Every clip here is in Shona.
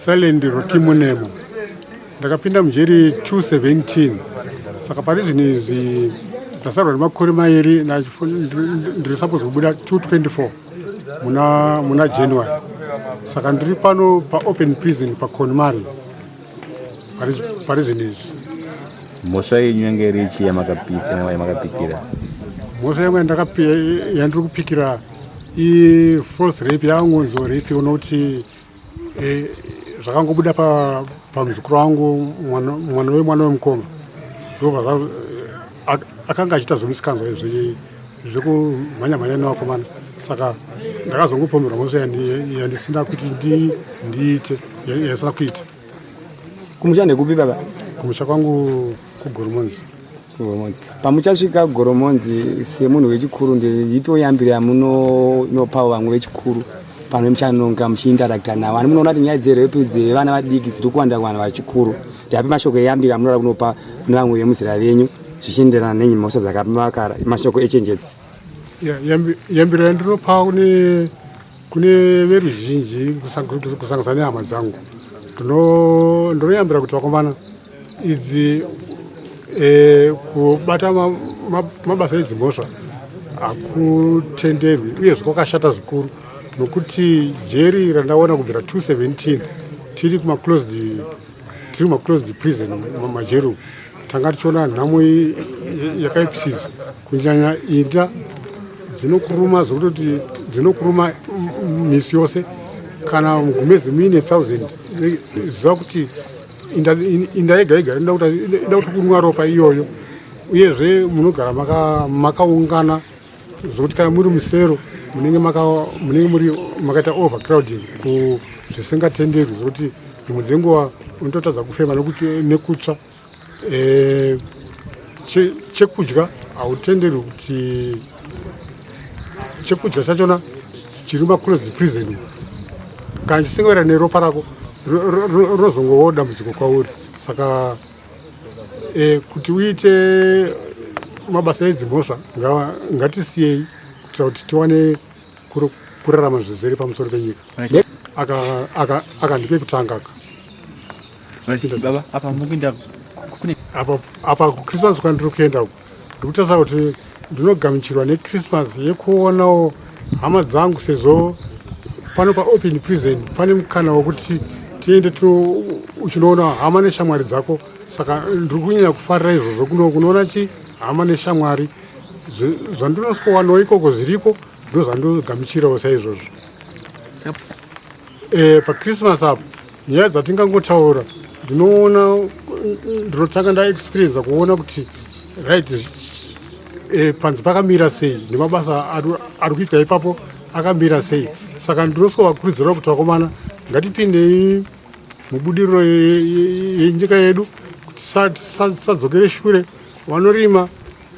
Silent Rocky Munemo. Ndakapinda mujeri 217 saka pari zvino izvi ndasarwa nemakore mairi ndiri suppose kubuda 224 muna, muna January. Saka ndiri pano paopen prison paConmari pari zvino izvi. Mhosva yenyu yanga iri chii yamakapikira? Mhosva yangu yandiri kupikira ifalse rape, yangonzi rape unoti zvakangobuda pamuzukuru wangu, mwana wemwana wemukoma, ndobva akanga achiita zvemusikanzwa zvekumhanya mhanya nevakomana. Saka ndakazongopomerwa mhosva yandisina kuti ndiite, yandisina kuita. Kumusha ndekupi, baba? Kumusha kwangu kuGoromonzi. Goromonzi. Pamuchasvika Goromonzi semunhu wechikuru, ndeipiwo yambiro yamunopawo vamwe vechikuru pano muchanonga muchiinteracta navo? Ani munoona kuti nyaya dzerape dzevana vadiki dziri kuwanda kuvanhu vachikuru, ndapi mashoko eyambiro amunoda kunopa kune vamwe vemuzera venyu zvichienderana nenyimhosva dzakavakara, mashoko echenjedzo? Yambiro yandinopa kune veruzhinji, kusanganisa nehama dzangu, ndinoyambira kuti vakomana idzi kubata mabasa edzimhosva hakutenderwi, uyezve kwakashata zvikuru, nokuti jeri randaona kubvira 217 tiri kumaclosed prison, majeri umu tanga tichiona nhamo yakaipisisa, kunyanya inda dzinokuruma zvekutoti dzinokuruma misi yose. Kana mugumezi muine 1000, ziva kuti inda yega yega inoda kuti kunwa ropa iyoyo. Uyezve munogara makaungana zvokuti kana muri musero munenge muri makaita overcrowding zvisingatenderwi, zvokuti dzimwe dzenguva unototadza kufema nekutsva. Chekudya hautenderwi kuti chekudya chachona chiri maclosed prison kana chisingawira neropa rako, rinozongovawo dambudziko kwauri. Saka kuti uite mabasa edzimhosva ngatisiyei kuitira kuti tiwane kurarama zvizere pamusoro penyika. Aka ndekekutanga aka. Baba, apa mukuenda kune Apa kuChristmas kwandiri kuenda uku, ndikutarisa kuti ndinogamuchirwa neChristmas yekuonawo hama dzangu, sezvo pano paopen prison pane mukana wekuti tiende uchinoona hama neshamwari dzako. Saka ndiri kunyanya kufarira izvozvo, kunoona chi hama neshamwari. Zvandinosvikowanawo ikoko zviriko, ndo zvandogamuchirawo saizvozvo paChristmas apo. Nyaya dzatingangotaura, ndinoona ndinotanga ndaexperiensa kuona kuti right, panze pakamira sei, nemabasa ari kuitwa ipapo akamira sei. Saka ndinosikovakurudzira kuti vakomana, ngatipindei mubudiriro yenyika yedu kuti tisadzokere shure. Vanorima,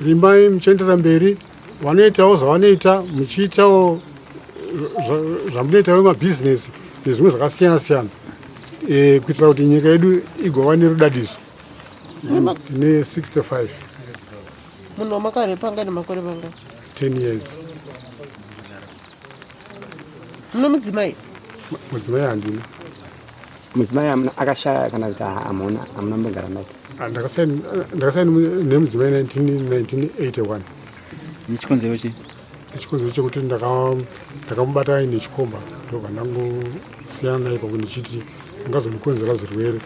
rimai muchiendera mberi. Vanoitawo zvavanoita, muchiitawo zvamunoitawo, mabhizinesi nezvimwe zvakasiyana siyana, kuitira kuti nyika yedu igova nerudadiso. Ndine 65. Munhu wamakarepa anga nemakore mangani? 10 years. Muno mudzimai? Mudzimai handina. Mudzimai akashaya kana kuti hamuna mbogara naye? Ndakasiyana nemudzimai 1981. Nechikonzero chii? Chikonzero chekuti ndakamubata aine chikomba, ndobva ndangosiyana naye papo ndichiti ungazondikonzera zvirwere.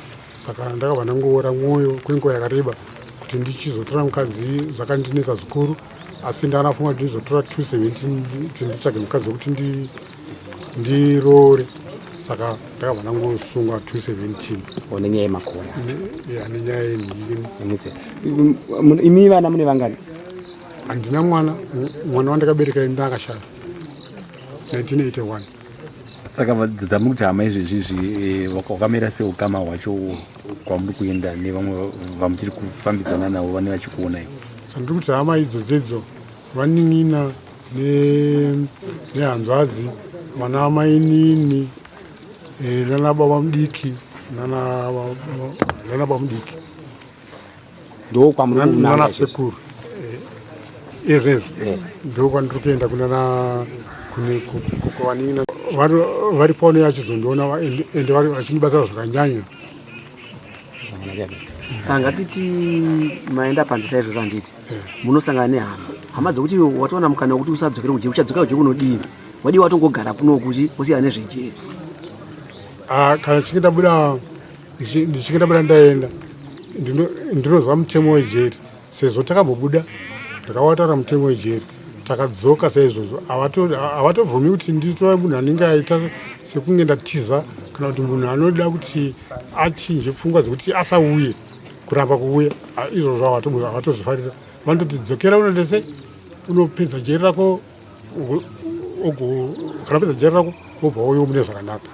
Saka ndakabva ndangoora mwoyo kwenguva yakareba kuti ndichizotora mukadzi zvakandinetsa zvikuru, asi ndanafunga kuti ndizotora 217 kuti nditsvage mukadzi wekuti ndiroore. Saka ndakabva ndangosungwa 217. Nenyaya yemakore? Ya, nenyaya yenhii. Imi vana mune vangani? Handina mwana. Mwana wandakabereka ndakashaya 1981. Saka dzamuri kuti hama izvezvizvi wakamira seukama hwacho kwamuri kuenda nevamwe vamuchiri kufambidzana navo vane vachikuonai? Saka ndiri kuti hama idzo dzedzo, vanin'ina nehanzvadzi, vana mainini, nana baba mudiki, nana baba mudiki. Ndo kwamuri kunanga nana izvezvi? Sekuru, izvezvi ndo kwandiri kuenda kunana kune kuvanin'ina. Vari pano vachizondiona ende vachindibatsira zvakanyanya. Saka ngatiti maenda panze saizvozvo, handiti munosangana nehama, hama dzokuti watowana mukana wekuti usadzokere kujeri, uchadzokera kujeri kunodini? Wadii watongogara kuno kuti wosiyana nezvejeri? Ah, kana ndichinge ndabuda, ndichinge ndabuda ndaenda, ndinoziva mutemo wejeri sezvo takambobuda, ndakawataura mutemo wejeri, takadzoka saizvozvo. Havatobvumi kuti nditova munhu anenge aita sekunge ndatiza kana kuti munhu anoda kuti achinje pfungwa dzekuti asauye, kuramba kuuya. Ah, izvozvo havatozvifarira. Vanototi dzokera unondese unopedza jeri rako, kana upedza jeri rako wobva wauya mune zvakanaka.